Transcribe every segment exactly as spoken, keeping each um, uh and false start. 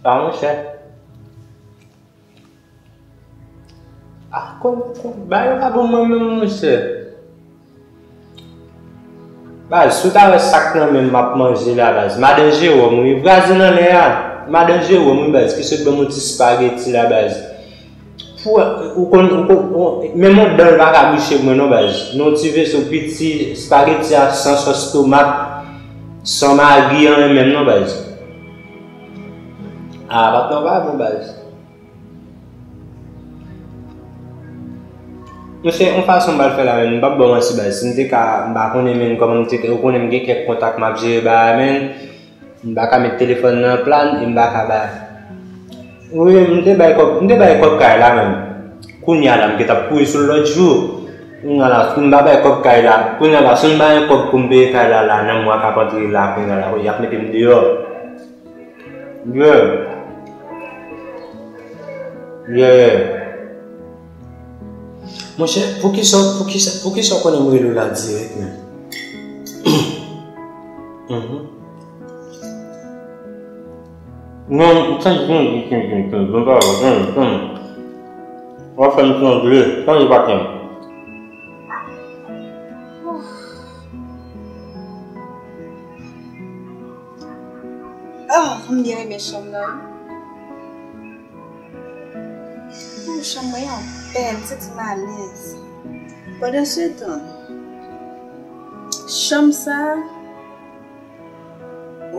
Pa monchè. Ah, kon, kon, bagay yo pa bon mwen menm, monchè. Baz, si w ta wè sa k nan men m m ap manje la, baz. Madan Jewòm, wi, vwazen anlè a. Madan Jewòm, wi, baz, ki sot ban m yon ti spageti la, baz. Pou, ou konn, ou konn, ou, menm yon dan l pa ka bouche mwen non, baz. Nan yon ti veso piti, spageti a san sòs tomat, san magi, anyen menm non, baz. Ah, patnè w pa bon, baz. Monchè, yon fason m pral fè la menm, m p ap ba w manti, baz. Si m te ka, m pa konnen menm kòman m te, ou konnen m gen kèk kontak m ap jere bagay, menm. M pa ka met telefòn nan plan e m pa ka bay. Wi, m te bay kòb, m te bay kòb kay la menm. Kounye a la, m gentan ap kouri sou l lòt jou. Kounye a la, si m pa bay kòb kay la, kounye a la, si m pa gen kòb pou m peye kay la, la, nan mwa k ap antre la, kounye a la, y ap mete m deyò. Yeah. Yeah. Monchè, poukisa, poukisa, poukisa w konnen m rele w la dirèk menm? Mhm. Non, tann, tann, tann, tann, tann, tann, tann. W ap fè m tranble, tann, pa tann. Oh, m byen renmen chanm nan. Oh, chanm mwen an bèl, m santi m alèz. Pandansetan, chanm sa,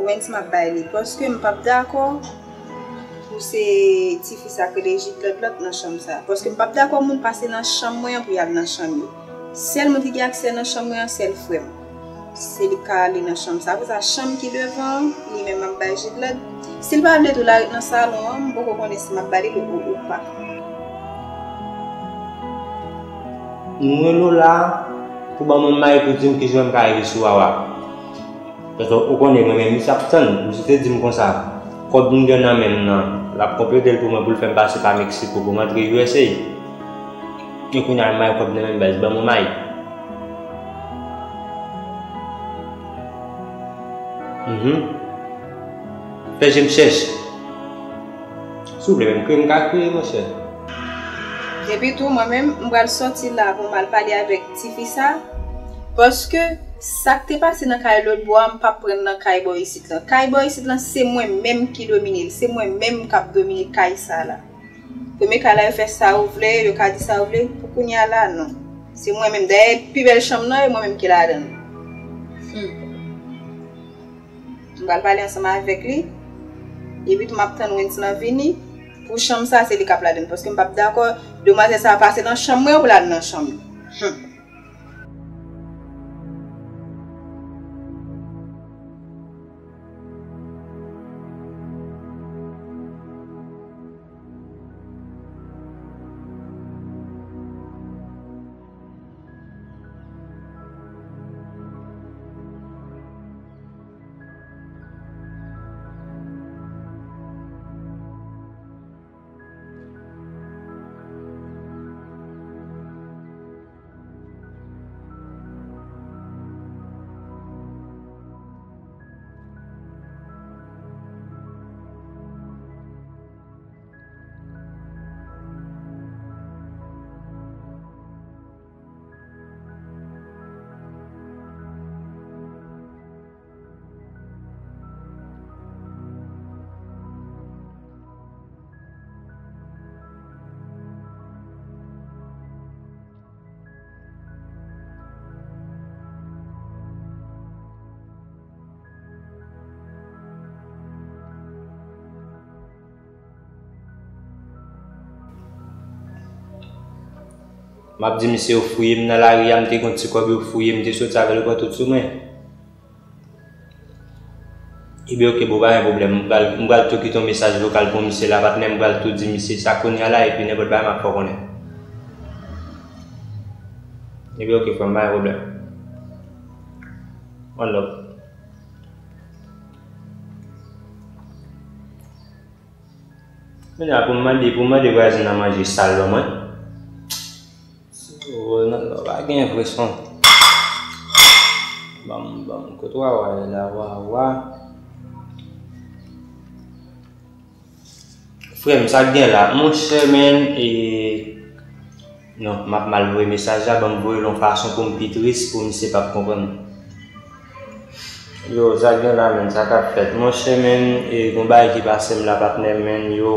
Wendy m ap bay li, paske m p ap dakò pou se tifi sa k rele Jidlòt nan chanm sa. Paske m p ap dakò moun pase nan chanm mwen an pou y al nan chanm yo. Sèl moun ki gen aksè nan chanm mwen an, sèl frè m. Se li k ka ale nan chanm sa. Apre sa, chanm ki devan an, li menm m ap bay Jidlòt. Si l pa vle tou, l a ret nan salon an, m poko konnen si m ap ba li l ou, ou pa. M rele w la pou ban m yon may pou di m ki jan m ka rive sou Wawa. Paske ou konnen mwen menm, misye ap tann, misye te di m konsa, kòb m gen nan men m nan, l ap konplete l pou mwen pou l fè m pase pa Meksiko pou m antre U S A. E kounye a, m bay kòb nan men m, baz, ban m yon may. Mhm. Fè je m chèch. Souple, menm kriye m ka kriye, monchè. Epi tou, mwen menm, m pral sòti la pou m al pale avèk tifi sa, paske sa k te pase nan kay lòt bò a, m p ap pran l nan kay bò isit lan. Kay bò isit lan, se mwen menm ki domine l, se mwen menm k ap domine kay sa la. Premye kay la, yo fè sa yo vle, yo ka di sa yo vle, pou kounye a la, non. Se mwen menm. Dayè, pi bèl chanm nan, e mwen menm ki ladan l. Hmm. M pral pale ansanm avèk li. Epi tou, m ap tann Wendy lan vini. Pou chanm sa, se li k ap ladan l. Paske m p ap dakò demwazèl sa pase nan chanm mwen pou l al nan chanm li. Hmm. M ap di misye yo fouye m nan lari a, m te gen yon ti kòb, yo fouye m, m te soti avè l, yo pran tout sou mwen. Ebyen, oke, bon, pa gen pwoblèm. M pral, m pral tou kite yon mesaj vokal pou misye la, patnè, m pral tou di misye sa kounye a la, epi nenpòt bagay, m ap fè w konnen. Ebyen, oke, frè m, pa gen pwoblèm. One love. Kounye a pou m mande, pou m mande vwazen nan manje sal ban mwen. Oh, non, non, pa gen vre son. Ban m, ban m, kote Wawa ye la, Wawa. Frè m, sa k gen la? Monchè, men, e, non, m ap mal voye mesaj la, ban m voye l yon fason pou m pi tris, pou misye p ap konprann. Yo, sa k gen la, men, sa k ap fèt? Monchè, men, e, gon bagay ki pase m la, patnè, men, yo,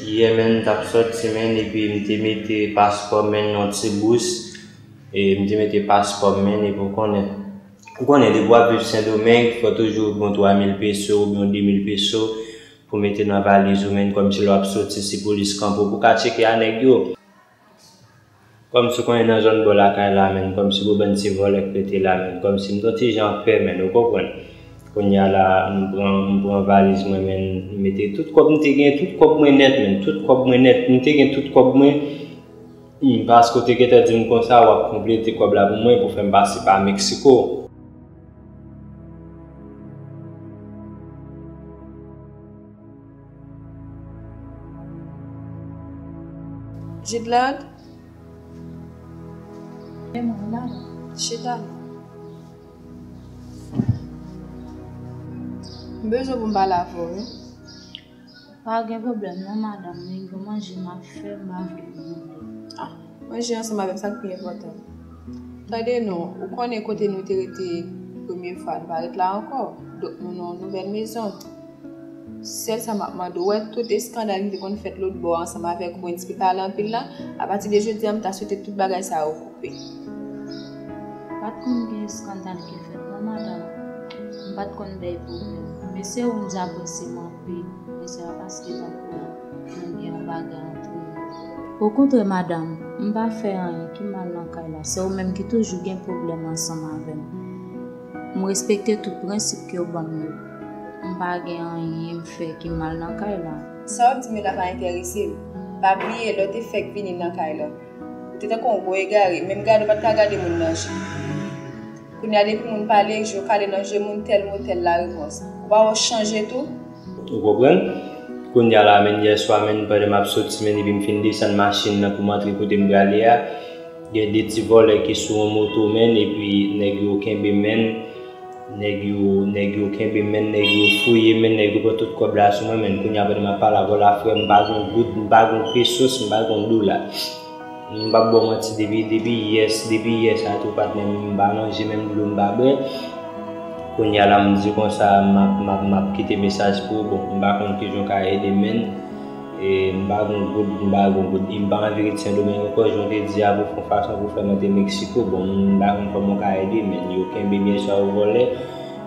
yè, men, m t ap sòti, men, epi m te mete paspò m, men, nan ti bous, e, m te mete paspò m, men, epi w konnen, ou konnen, depi w ap viv Sendomeng, fò toujou gon twa mil peso oubyen de mil peso, pou mete nan valiz ou, men, kòmsi lè w ap soti, si polis kanpe w pou w ka tcheke a nèg yo. Kòmsi w konnen nan zòn bò lakay la, men, kòmsi gon bann ti vòlè k rete la, men, kòmsi m t yon ti jan pè, men, ou konprann. Kounye a la, m pran, m pran valiz mwen, men, m mete tout kòb m te gen, tout kòb mwen nèt, men, tout kòb mwen nèt, m te gen tout kòb mwen. Hmm, paske w te gentan di m konsa, w ap konplete kòb la pou mwen, pou fè m pase pa Meksiko. Jidlande? Chita la. M bezwen pou m pale avè w, wi. Pa gen pwoblèm non, madanm, men gen manje m ap fè, m pa vle pou manje. Ah, manje ansanm avè m, sa k pi enpòtan. Tande non, ou konnen kote nou te rete premye fwa, nou pa ret la ankò. Donk, nou nan yon nouvèl mezon. Sèl sa m ap mande w, wè tout eskandal ki te konn fèt lòt bò ansanm avèk Wens ki pale anpil la, apati de jodi a, m ta swete tout bagay sa yo koupe. Pa t konn gen eskandal ki fèt non, madanm. M pa t konn bay pwoblèm. Mesye Wens apresye m anpil. Mesye a pa site tankou nou gen yon bagay antre nou. Okontrè, madanm, m pa fè anyen ki mal nan kay la. Se ou menm ki toujou gen pwoblèm ansanm avè m. M respekte tout prensip ke w ban m yo. M pa gen anyen m fè ki mal nan kay la. Sa w ap di m yo la pa enterese m. Pa bliye lè w te fèk vini nan kay la, ou te tankou yon gwo egare, menm gade w pa t ka gade moun nan je. Kounye a depi moun pale, je w kale nan je moun, tèl mo tèl larepons. Ou pa wè w chanje tou? Ou konprann? Kounye a la, men, yè swa, men, pandan m ap soti, men, epi m fin desann machin nan pou m antre kote m prale a, gen de ti vòlè ki sou yon moto, men, epi nèg yo kenbe m, men, nèg yo, nèg yo kenbe m, men, nèg yo fouye m, men, nèg yo pran tout kòb la sou mwen, men, kounye a, pandan m ap pale avè w la, frè, m pa gen goud, m pa gen pesos, m pa gen dola. M p ap ba w manti, depi, depi yè, depi yè sa tou, patnè m, m pa manje, menm dlo m pa bwè. Kounye a la, m di konsa, m ap, m ap, m ap kite mesaj pou ou. Bon, m pa konn kijan w ka ede m, men, e, m pa gon goud, m pa gon goud. E m pa anvi ret Sendomeng ankò, jan w te di a, pou fè yon fason pou fè m antre Meksiko. Bon, m pa konn kòman w ka ede m, men yo kenbe m yè swa, yo vòlè,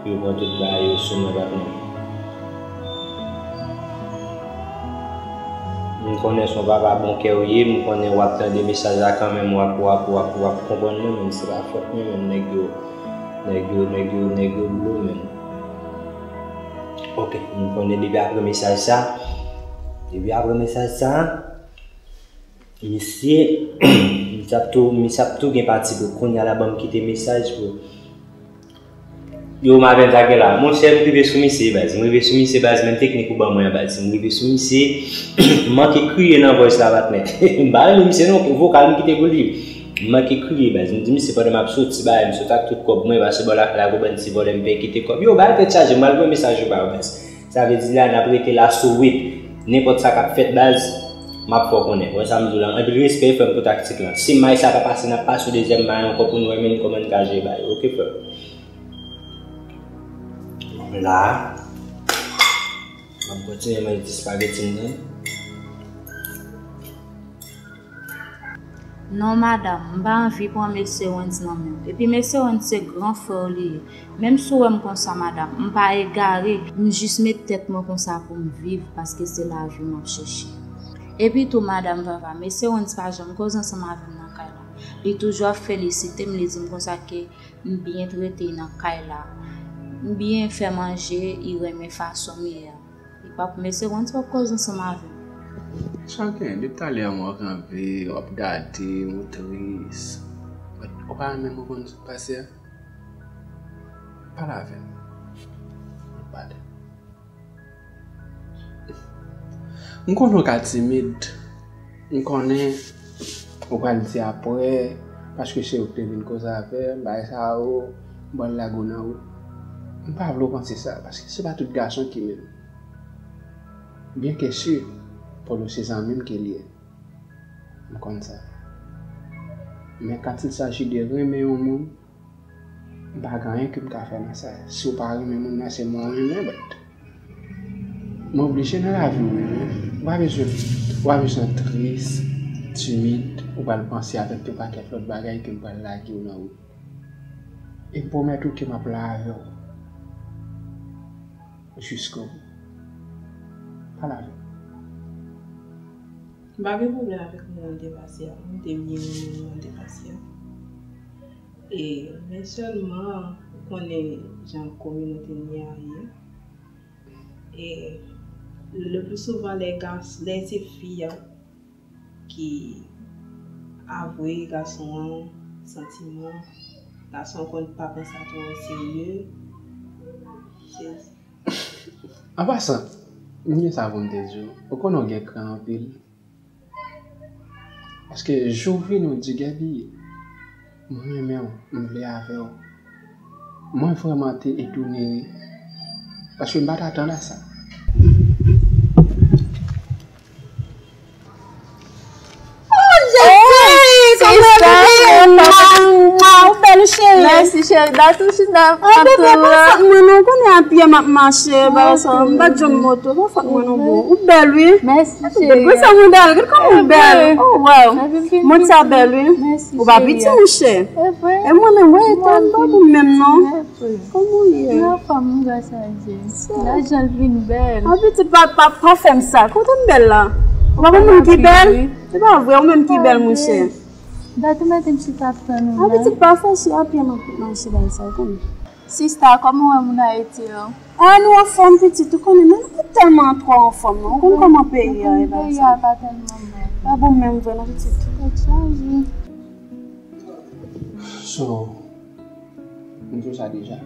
yo pran tout bagay yo sou mwen, patnè m. M konnen se yon papa bon kè w ye, m konnen w ap tande mesaj la kanmenm, w ap, w ap, w ap, w ap konprann mwen, men se pa fòt mwen, men nèg yo, nèg yo, nèg yo, nèg yo blo, men. Ok, m konnen depi apre mesaj sa, depi apre mesaj sa, misye, misye ap tou, misye ap tou gen pati pou kounye a la, ban m kite mesaj pou Yo, m avè n sa gen la. Monchè, m rive sou misye, baz. M rive sou misye, baz. Menm teknik ou ban mwen an, baz. M rive sou misye. M manke kriye nan voice la, patnè. M pa renmen misye, non. Vokal m kite pou li. M manke kriye, baz. M di misye pandan m ap soti, bay, m soti ak tout kòb mwen, pase bò lakay la, gon bann ti vòlè, m pè kite kòb. Yo, bay tèt chaje, m pral voye mesaj yo ba yo, baz. Sa vle di la, n ap rete la sou wit. Nenpòt sa k ap fèt, baz, m ap fè w konnen. Wè sa m di w la, anpil respè, frè m, pou taktik lan. Si may sa pa pase, n ap pase yon dezyèm may ankò pou n wè menm kòman n ka jere bagay yo. Oke, frè m. M la. M ap kontinye manje ti spageti m nan. Non, madanm, m pa anvi pran mesye Wens nan men w. Epi mesye Wens se gran frè w li ye. Menm si w wè m konsa, madanm, m pa egare. M jis met tèt mwen konsa pou m viv, paske se lavi m ap chèche. Epi tou, madanm Vava, mesye Wens pa janm koze ansanm avè m nan kay la. Li toujou ap felisite m, li di m konsa ke m byen trete nan kay la. M byen fè manje, li renmen fason m ye a. Li p ap, mesye Wens p ap koze ansanm avè m. Sa w gen? Depi talè a mwen w kanpe, w ap gade m, ou tris. Ou pa renmen m, ou konn sa k pase a? Pale avè m. Ann pale. M konnen w ka timid. M konnen ou pral di apre, paske se ou ki te vin koze avè m, bagay sa yo, m pral lage w nan wout. M pa vle w panse sa, paske se pa tout gason ki menm. Byen ke si, Polo se zanmi m ke l ye. M konn sa. Men quand il s'agit de renmen yon moun, m pa gen anyen ke m ka fè nan sa. Si w pa renmen moun nan, se mwen w renmen, but mwen oblije nan lavi w, wi. Ou pa bezwen, ou pa bezwen tris, timid, ou pral panse avèk yon pakèt lòt bagay ke m pral lage w nan wout. E m pwomèt ou ke m ap la avè w. Jiskobou. Pale avè m. M pa gen pwoblèm avèk moun an te pase a. M te byen renmen moun an te pase a. E, men sèlman, ou konnen jan kominote n ye a ye. E, le plus souvent, lè gas-, lè se fi a ki avwe gason an santiman, gason an konn pa pran sa twò o serye. Se An pasan, m gen sa pou m te di w. Ou konnen w gen kran anpil. Paske jou vini w di, Gaby, mwen renmen w, m vle avè w. Mwen vrèman te etone, wi. Paske m pa t atann a sa. Oh, Jezi, kòman w ye? Ou bèl, cheri. Mèsi, cheri. Dat ou chita. Oh, bebe, pa fòt mwen non, ou konnen a pye m ap mache, ba sa, m pa t janm moto, pa fòt mwen non, boo. Ou bèl, wi. Mèsi, cheri. Gade sa modèl, gade kòman ou bèl. Oh, wow. Mont sa bèl, wi. Ou pa piti, monchè. E mwen menm, wè, e tann pa pou menm non. Kòman w ye? Mwen anfòm, wi, gras a Dye. Lajan l vin bèl. An pitit, pa, pa, pa fè m sa. Kote m bèl la? Ou pa konn moun ki bèl? Se pa vre, ou menm ki bèl, monchè. Dat ou mete m chita ap tann ou la. An pitit, pa fache, a pye m ap mache bay sa, ou konnen. Sista, kòman w wè moun Ayiti yo? A, nou anfòm, pitit, ou konnen, men nou pa tèlman twò anfòm non. Ou konn kòman peyi a ye, bagay sa. Peyi a pa tèlman bon. Pa bon menm vre non, pitit. Tèt chaje. So, m di w sa deja,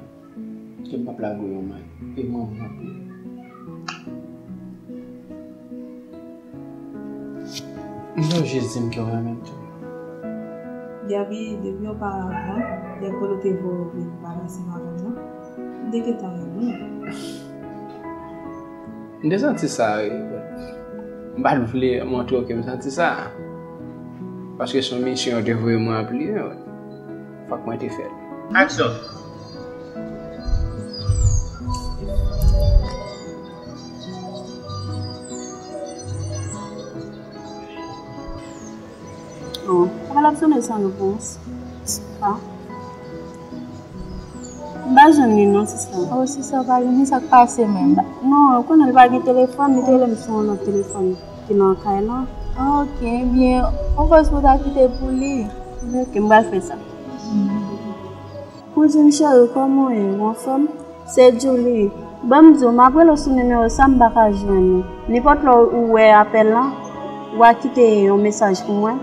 ke m p ap lage w yon may. E mwen, mwen ap peye. M vle w jis di m ke w renmen m tou. Gaby, depi oparavan, lè Polo te voye w vin pale ansanm avè m nan, m te gentan renmen w. M te santi sa, wi. M pa t vle montre w ke m santi sa. Paske se yon misyon yo te voye mwen ranpli, wi. Fòk mwen te fè l. Aksyon. Oh, apèl ap sonnen san repons. Ah. M pa jwenn li non, sista. Oh, sista, pa jwenn li, sa k pase menm? Non, ou konnen l pa gen telefòn, li te rele m sou yon lòt telefòn ki nan kay lan. Ah, ok, ebyen, on fòs pou ta kite pou li. Ok, m pral fè sa. Kouzin cheri, kòman w ye? Ou anfòm? Se Julie. Ban m di w, m ap rele w sou nimewo sa, m pa ka jwenn ou. Nenpòt lè ou wè apèl lan, w a kite yon mesaj pou mwen.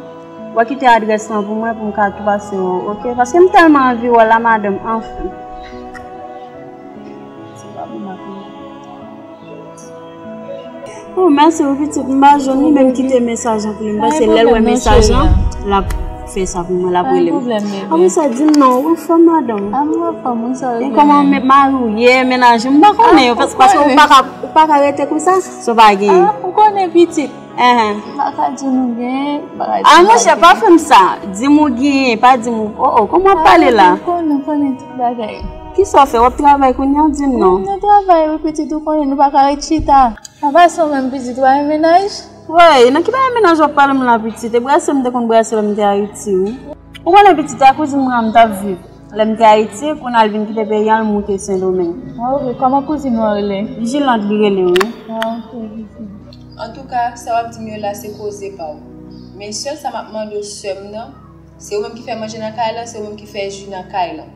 W a kite adrès lan pou mwen pou m ka tou pase wè w, ok? Paske m tèlman anvi wè w la, madanm, anfen. Se pa pou m ap rele. Oh, mèsi wi pitit, m pa jwenn li, men m kite mesaj lan pou li. M panse lè l wè mesaj lan, l ap fè sa pou mwen, l ap rele m. Ah wi, sa di m non, ou anfòm, madanm? Ah, m anfòm, wi, sa. E kòman mari w ye, mennaj ou? M pa konnen, paske ou pa ka, ou pa ka rete konsa, sa w pa genyen. Ah, ou konnen pitit. Enhen. M pa ka di w nou genyen, m pa ka di w nou pa genyen. Ah, monchè, pa fè m sa. Di m ou genyen, pa di m ou, oh, oh, kòman w ap pale la? Ah, ou konnen, ou konnen tout bagay. Kisa w fè? W ap travay kounye a, di m non. Wi, nou travay, wi, pitit, ou konnen, nou pa ka ret chita. An pasan menm pitit, ou pa gen mennaj? Wey, nan ki bagay mennaj w ap pale m la pitit? E brase m te konn brase lè m te Ayiti, wi. Ou konnen pitit, a kouzin mwen an m t ap viv lè m te Ayiti, kounye a l vin kite peyi a, l moute Sendomeng. Ah, ok. Kòman kouzin ou an rele? Jilande li rele, wi. Ah, ok, ok. Antouka, sa w ap di m yo la, se koze pa w. Men sèl sa m ap mande w, sè m nan, se ou menm ki fè manje nan kay lan, se ou menm ki fè ji nan kay lan.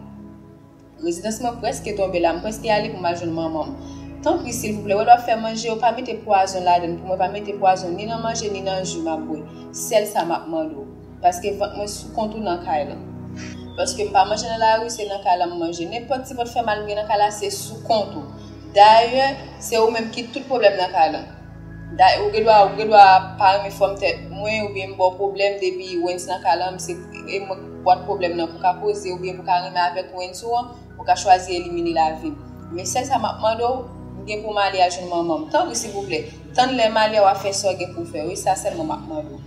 Rezidans mwen prèske tonbe la, m prèske ale pou m al jwenn manman m. Tanpri, silvouplè, ou wè lè w ap fè manje, ou pa mete pwazon ladan l pou mwen, pa mete pwazon ni nan manje, ni nan ji m ap bwè. Sèl sa m ap mande w. Paske vant mwen sou kont ou nan kay lan. Paske m pa manje nan lari, se nan kay lan m manje. Nenpòt ti vant fè mal m gen nan kay la, se sou kont ou. Dayè, se ou menm ki tout pwoblèm nan kay lan. Dayè, ou gen dwa, ou gen dwa pa renmen fòm tèt mwen, oubyen m ba w pwoblèm depi Wens nan kay lan, se, e mwen bwat pwoblèm nan pou ka koze, oubyen pou ka renmen avèk Wens ou an, ou ka chwazi elimine lavi m. Men sèl sa m ap mande w, Gen pou m ale al jwenn manman m. Tanpri, silvouplè, tann lè m ale a, w ap fè sa w gen pou w fè. Wi, sa sèlman m ap mande w.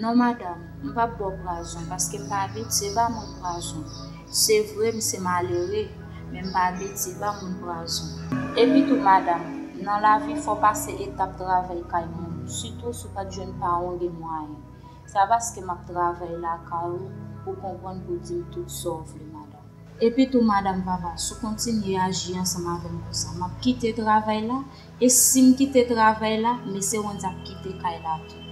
Non, madanm, m p ap ba w pwazon, paske m pa abitye ba moun pwazon. Se vre, m se malere, men m pa abitye ba moun pwazon. Epi tou, madanm, nan lavi, fò w pase etap travay kay moun, sitou si w pa t jwenn paran w gen mwayen. Se pa paske m ap travay lakay ou, pou w konprann pou w di m tout sa w vle, madanm. Epi tou, madanm Vava, si w kontinye aji ansanm avè m konsa, m ap kite travay la, e si m kite travay la, mesye Wens ap kite kay la tou.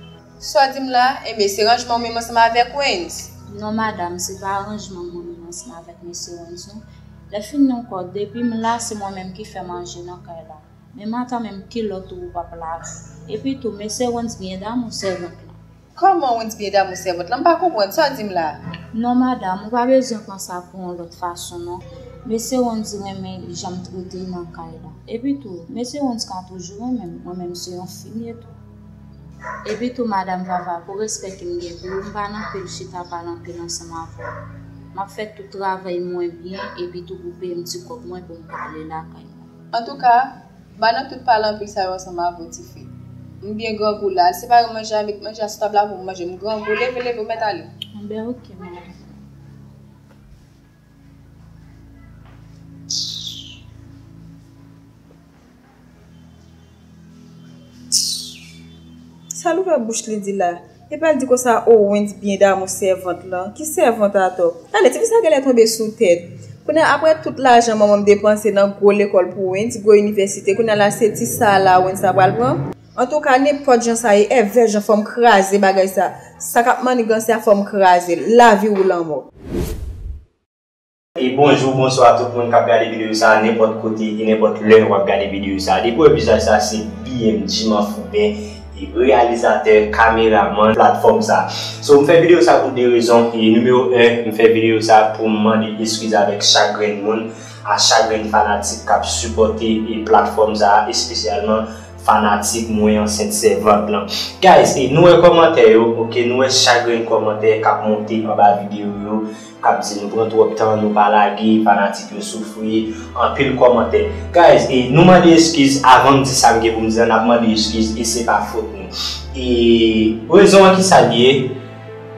Sa w di m la, enben, se ranjman w menm ansanm avèk Wens? Non, madanm, se pa ranjman mwen menm ansanm avèk mesye Wens, non. Lè fini ankò, depi m la, se mwen menm ki fè manje nan kay la. Men matant menm, ki lòt ou w ap lave? Epi tou, mesye Wens byen damou sèvant lan. Kòman Wens byen damou sèvant lan? M pa konprann sa w di m la. Non, madanm, ou pa bezwen pran sa pou yon lòt fason, non. Mesye Wens renmen jan m trete l nan kay la. Epi tou, mesye Wens ka toujou renmen m. Mwen menm, se yon fi m ye tou. Epi tou, madanm Vava, pou respè ke m gen pou ou, m pa nan pil chita pale anpil ansanm avè w. M ap fè tout travay mwen byen, epi tou pou peye m ti kòb mwen pou m ka ale lakay mwen. Antouka, m pa nan tout pale anpil sa yo ansanm avè w, tifi. M byen grangou la, al separe manje a, met manje a sou tab la pou m manje. M grangou, leve, leve, ou mèt ale. Enben, oke, madanm. Sa l ouvè bouch li di la? Epa l di konsa, o, Wens byen damou sèvant lan. Ki sèvant atò? Tande, tifi sa genlè tonbe sou tèt. Kounye a, apre tout lajan manman m depanse nan gwo lekòl pou Wens, gwo inivèsite, kounye a la se ti sa la Wens la pral pran? Antouka, nenpòt jan sa ye, èvè jan fò m kraze bagay sa. Sa k ap manniganse a, fò m kraze l. Lavi ou lanmò. E bonjou, bonswa tout moun k ap gade videyo sa a nenpòt kote e nenpòt lè w ap gade videyo sa a. Depi w wè vizaj sa a, se B M G Manfouben, e reyalizatè, kameramann platfòm sa a. So, m fè videyo sa a pou de rezon. E nimewo en, m fè videyo sa a pou m mande eskiz avèk chak grenn moun, a chak grenn fanatik k ap sipòte e platfòm sa a, espesyalman fanatik mwen ansent sèvant lan. Guys, e nou wè kòmantè yo, oke, nou wè chak grenn kòmantè k ap monte anba videyo yo, k ap di nou pran twòp tan, nou pa lage, fanatik yo soufri, anpil kòmantè. Guys, e nou mande eskiz, avan m di sa m gen pou m di an, n ap mande eskiz e se pa fòt nou. E rezon an ki sa l ye?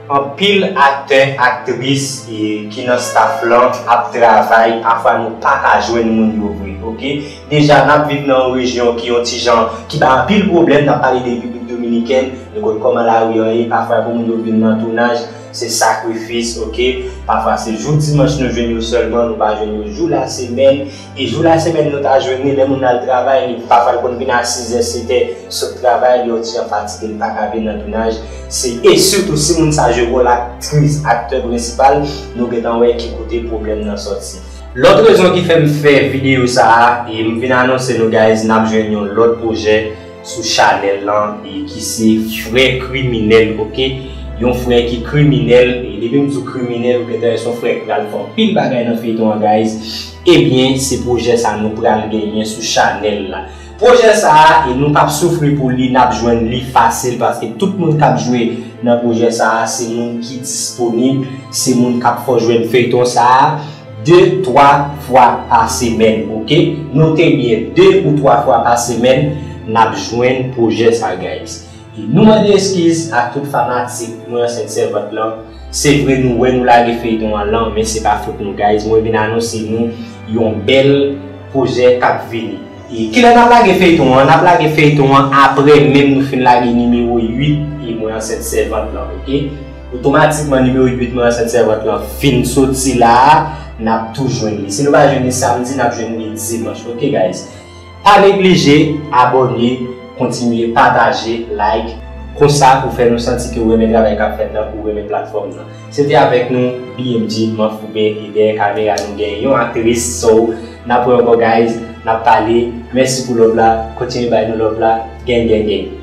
Anpil aktè, aktris e ki nan staff lan ap travay, pafwa nou pa ka jwenn moun yo vre, oke? Deja, n ap viv nan yon rejyon ki yon ti jan, ki bay anpil pwoblèm, n ap pale de Repiblik Dominikèn, nou konn kòman lari an ye, pafwa pou moun yo vin nan tounaj, se sakrifis, oke? Pafwa se jou dimanch nou jwenn yo sèlman, nou pa jwenn yo jou lasemèn, e jou lasemèn nou ta jwenn li, lè moun nan al travay, li pafwa l konn vin a sizè, setè, sot travay, li yon ti jan fatige, li pa ka vin nan tounaj. Se, e sitou si moun sa jwe wòl aktris, aktè prensipal, nou gentan wè ki kote pwoblèm nan sòti. Lòt rezon ki fè m fè videyo sa a, e m vin anonse nou, guys, n ap jwenn yon lòt pwojè sou chanèl lan, e ki se Frè Kriminèl, oke? Yon frè ki kriminèl, e depi m di w kriminèl, ou gentan wè se yon frè k pral fè anpil bagay nan feyton an, guys. Ebyen, se pwojè sa nou pral genyen sou chanèl la. Pwojè sa a, e nou p ap soufri pou li, n ap jwenn li fasil, paske tout moun k ap jwe nan pwojè sa a, se moun ki disponib, se moun k ap fè w jwenn feyton sa a de, twa fwa pa semèn, oke? Note byen, de ou twa fwa pa semèn, n ap jwenn pwojè sa, guys. E nou mande eskiz a tout fanatik mwen ansent sèvant lan. Se vre nou wè nou lage feyton an lan, men se pa fòt nou, guys. Mwen vin anonse nou yon bèl pwojè k ap vini. E kilè n ap lage feyton an? N ap lage feyton an apre menm nou fin lage nimewo uit e mwen ansent sèvant lan, oke? Otomatikman nimewo uit mwen ansent sèvant lan fin soti la a, n ap tou jwenn li. Si nou pa jwenn li samdi, n ap jwenn li dimanch, oke, guys? Pa neglije abòne, kontinye pataje, like, konsa pou fè nou santi ke w renmen travay k ap fèt lan, ou renmen platfòm nan. Se te avèk nou, B M G Manfouben, e dèyè kamera nou gen yon aktris, so, n ap wè ankò, guys, n ap pale, mèsi pou love la, kontinye bay nou love la, gang, gang, gang.